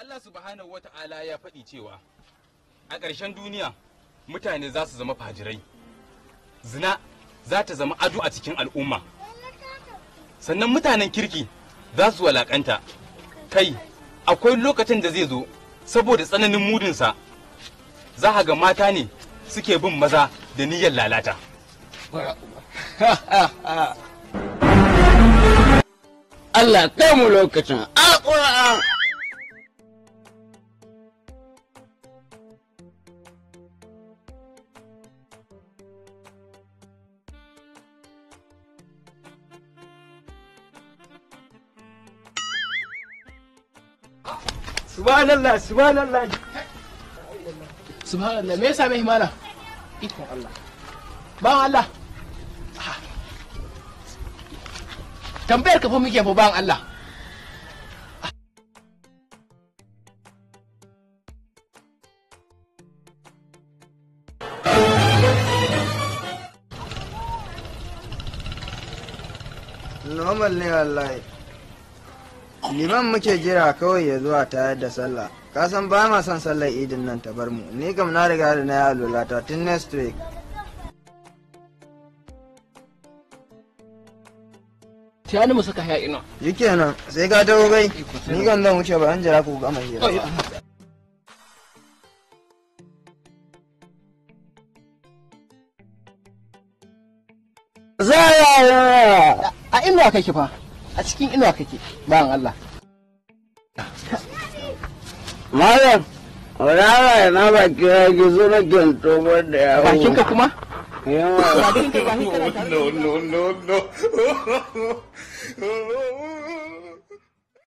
Allah subhanahu wata'ala ya faɗi cewa a ƙarshen duniya mutane za su zama fajirai. Zina za ta zama ado a cikin al'umma. Sannan mutanen kirki za su walakanta. Kai, akwai lokacin da zai zo saboda tsananin mudinsa za a ga mata ne suke bin maza da niyyar lalata. Allah kai mu lokacin alƙur'an. Subhanallah, subhanallah. Subhanallah, me yasa mai himala? Ikon Allah. Bawan Allah. Tambayar ka fa muke fa bawan Allah. Normal ne wallahi. Liman muke jira kawai ya zuwa tayar da sallah. Ka san ba ma son sallar idin nan ta bar mu. Ni kam na riga da na yi alwala ta tun next week. Sai mu saka haya ina. Shikenan, sai ka taho kai. Ni kan zan wuce ba an jira ku gama hira ba. Zaya! A inuwa kake fa. A cikin inuwa kake bawan Allah. Malam, rara na baki ya gizo na tobar da yawo. Bakinka kuma? Yawa. Bakinka ba ni kana tare da No, no, no, no.